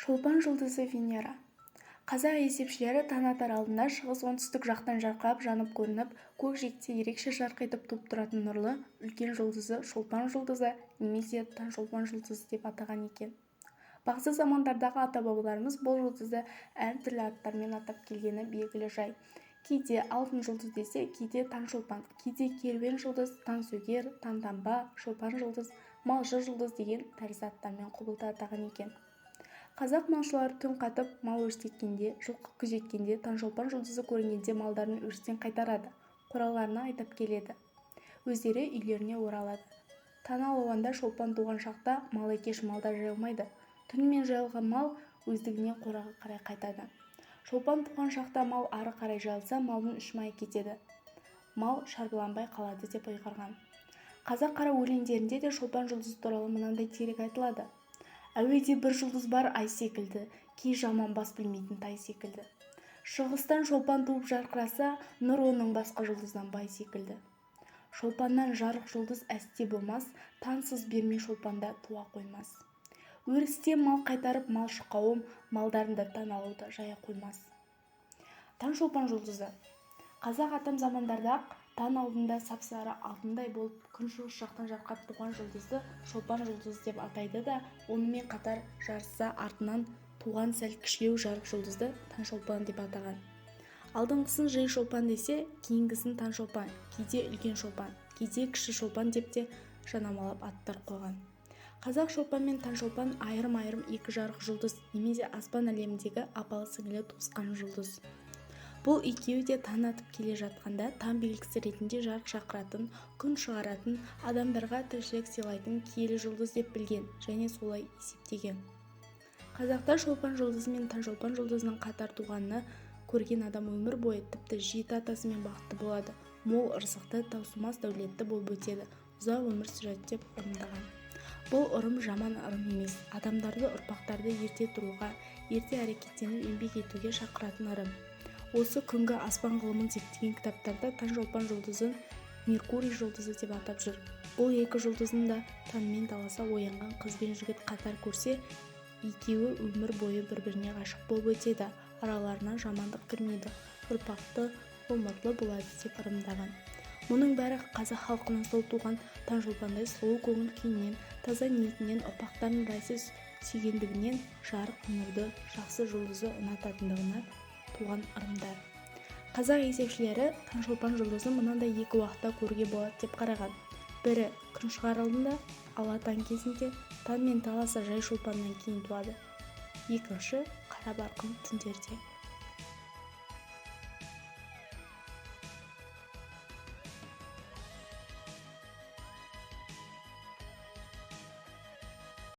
Шолпан жұлдызы Венера. Қазақ есепшілері таң атар алдында шығыс оңтүстік жақтан жарқырап жанып көрініп, көкжиекте ерекше жарқ етіп туып тұратын нұрлы, үлкен жұлдызды Шолпан жұлдызы немесе Таңшолпан жұлдызы деп атаған екен. Бағзы замандардағы ата-бабаларымыз бұл жұлдызды әртүрлі аттармен атап келгені белгілі жай. Кейде алтын жұлдыз десе, кейде Таңшолпан, кейде керуен жұлдыз, таңсөгер, таңтамба, шолпан жұлдыз, малшы жұлдыз деген тәрізді аттармен құбылта атаған екен. Қазақ малшылары түн қатып, мал өрістеткенде, жылқы күзеткенде Таңшолпан жұлдызы көрінгенде малдарын өрістен қайтарады, қораларына айдап келеді. Өздері үйлеріне оралады. Таң алуанда шолпан туған шақта мал екеш малдар жайылмайды. Түнімен жайылған мал өздігінен қораға қарай қайтады. Шолпан туған шақта мал ары қарай жайылса, малдың үш майы кетеді. Мал шарбаланбай қалады деп ұйғарған. Қазақ қара өлеңдерінде де Шолпан жұлдызы туралы мынандай дерек айтылады. Әуеде бір жұлдыз бар ай секілді, кей жаман бас білмейтін тай секілді. Шығыстан шолпан туып жарқыраса, нұр оның басқа жұлдыздан бай секілді. Шолпаннан жарық жұлдыз әсте болмас, таңсыз бермей шолпанда туа қоймас. Өрісте мал қайтарып малшы қауым, малдарын да таң алуда жая қоймас. Таңшолпан жұлдызы. Қазақ атам замандарда-ақ таң алдында сап-сары алтындай болып күншығыс жақтан жарқырап туған жұлдызды Шолпан жұлдызы деп атайды да, онымен қатар жарыса артынан туған сәл кішілеу жарық жұлдызды Таңшолпан деп атаған. Алдыңғысын жай шолпан десе, кейінгісін Таңшолпан, кейде үлкен шолпан, кейде кіші шолпан деп те жанамалап аттар қойған. Қазақ Шолпан мен Таңшолпан айырым-айырым екі жарық жұлдыз немесе аспан әлеміндегі апалы-сіңлілі туысқан жұлдыз. Бұл екеуі де таң атып келе жатқанда таң белгісі ретінде жарық шақыратын, күн шығаратын, адамдарға тіршілік сыйлайтын киелі жұлдыз деп білген және солай есептеген. Қазақта Шолпан жұлдызы мен Таңшолпан жұлдызының қатар туғанын көрген адам өмір бойы, тіпті жеті атасымен бақытты болады, мол ырзықты, таусылмас дәулетті болып өтеді, ұзақ өмір сүреді деп ырымдаған. Бұл ырым жаман ырым емес, адамдарды, ұрпақтарды ерте тұруға, ерте әрекеттеніп еңбек етуге шақыратын ырым. Осы күнгі аспан ғылымын зерттеген кітаптарда Таңшолпан жұлдызын Меркурий жұлдызы деп атап жүр. Бұл екі жұлдыздың да таңмен таласа оянған қыз бен жігіт қатар көрсе, екеуі өмір бойы бір-біріне ғашық болып өтеді, араларына жамандық кірмейді, ұрпақты, ғұмырлы болады деп ырымдаған. Мұның бәрі қазақ халқының сол туған Таңшолпандай сұлу көңіл күйінен, таза ниетінен, ұрпақтарын райсыз сүйгендігінен, жарық нұрды, жақсы жұлдызды ұнататындығынан туған ырымдар. Қазақ есепшілері Таңшолпан жұлдызын мынандай екі уақытта көруге болады деп қараған. Бірі күн шығар алдында, ала таң кезінде, таңмен таласа жай шолпаннан кейін туады. Екінші қара барқын түндерде.